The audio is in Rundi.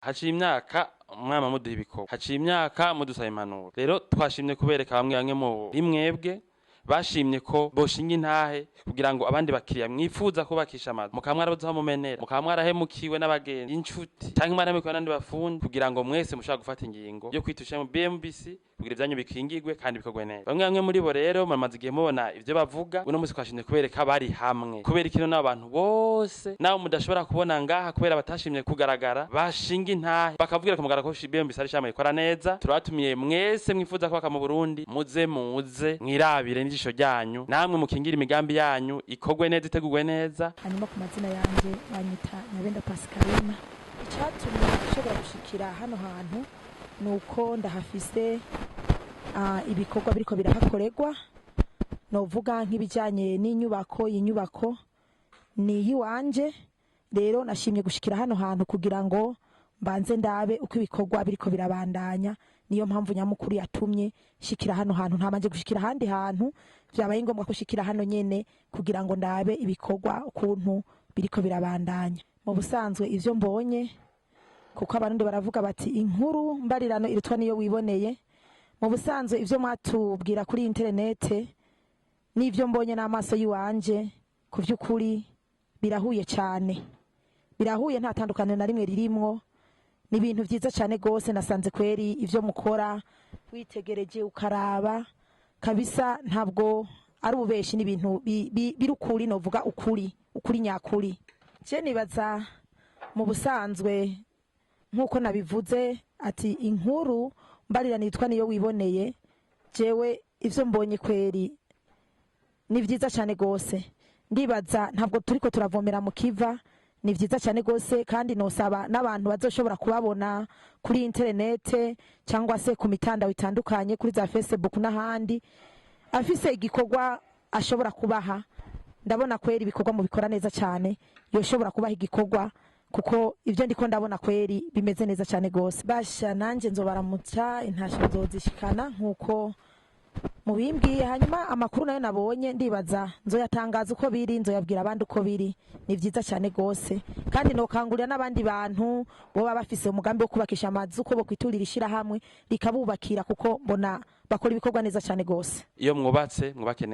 Haciye imyaka mwama muduha ibikorwa, haciye imyaka mudusaba impanuro. Rero twashimye kubereka bamwe bamwe mu rimwebwe bashimye ko boshinga intahe kugira ngo abandi bakiriya mwifuza kubakisha amazu, mukaba mwarabuze aho mumenera, mukaba mwarahemukiwe n'abagenzi, inshuti, canke mwarahemukiwe n'abandi bafundi, kugira ngo mwese mushobora gufata ingingo yo kwitusha mu BMBC kugira ivyanyu bikingigwe kandi bikorwe neza. Bamwe bamwe muri bo rero muramaze igihe mubona ivyo bavuga. Uno musi twashimye kubereka bari hamwe, kubera ikino n'abantu bose nabo mudashobora kubona ngaha kubera batashimye kugaragara, bashinga intahe bakavugira ku mugaragaro ko BMBC ari ishami rikora neza. Turabatumiye mwese mwifuza kubaka mu Burundi, muze muze mwirabire n'ijisho ryanyu, namwe mukingira imigambi yanyu ikorwe neza, itegurwe neza. Hanyuma ku mazina yanjye banyita Nyabenda Pascaline. Icyatumye nshobora gushikira hano hantu ni uko ndahafise ibikorwa biriko birahakorerwa, novuga nk'ibijyanye n'inyubako. Iyi nyubako ni iy'iwanje. Rero nashimye gushikira hano hantu kugira ngo mbanze ndabe uko ibikorwa biriko birabandanya. Niyo mpamvu nyamukuru yatumye shikira hano hantu. Ntabanje gushikira ahandi hantu, vyabaye ngombwa ko shikira hano nyene kugira ngo ndabe ibikorwa ukuntu biriko birabandanya. Mu busanzwe ivyo mbonye, kuko Abarundi baravuga bati: "Inkuru mbarirano irutwa niyo wiboneye." Mu busanzwe ivyo mwatubwira kuri interinete n'ivyo mbonye n'amaso y'iwanje, ku vy'ukuri birahuye cyane, birahuye, nta tandukaniro na rimwe ririmwo. Ni ibintu vyiza cyane gose. Nasanze kweri ivyo mukora, witegereje ukaraba kabisa, ntabwo ari ububeshi, ni ibintu biri ukuri, novuga ukuri, ukuri nyakuri. Je nibaza mu busanzwe, nk'uko nabivuze ati: "Inkuru mbarira nitwa niyo wiboneye." Jewe ivyo mbonye kweri ni vyiza cyane gose. Ndibaza ntabwo turiko turavomera mu kiva. Ni vyiza cyane gose, kandi nosaba n'abantu bazoshobora kubabona kuri interinete cyangwa se ku mitandao itandukanye, kuri za Facebook n'ahandi, afise igikorwa ashobora kubaha. Ndabona kweri ibikorwa mubikora neza cyane, yoshobora kubaha igikorwa, kuko ibyo ndiko ndabona kweri bimeze neza cyane gose. Basha nanjye nzobaramutsa, intasho nzozishikana nkuko mubimbwiye. Hanyuma amakuru nayo nabonye, ndibaza nzoyatangaza uko biri, nzoyabwira abandi uko biri. Ni vyiza cyane gose, kandi nokangurira n'abandi bantu boba bafise umugambi wo kubakisha amazu ko bokwiturira ishirahamwe rikabubakira, kuko mbona bakora ibikorwa neza cyane gose. Iyo mwubatse, mwubake.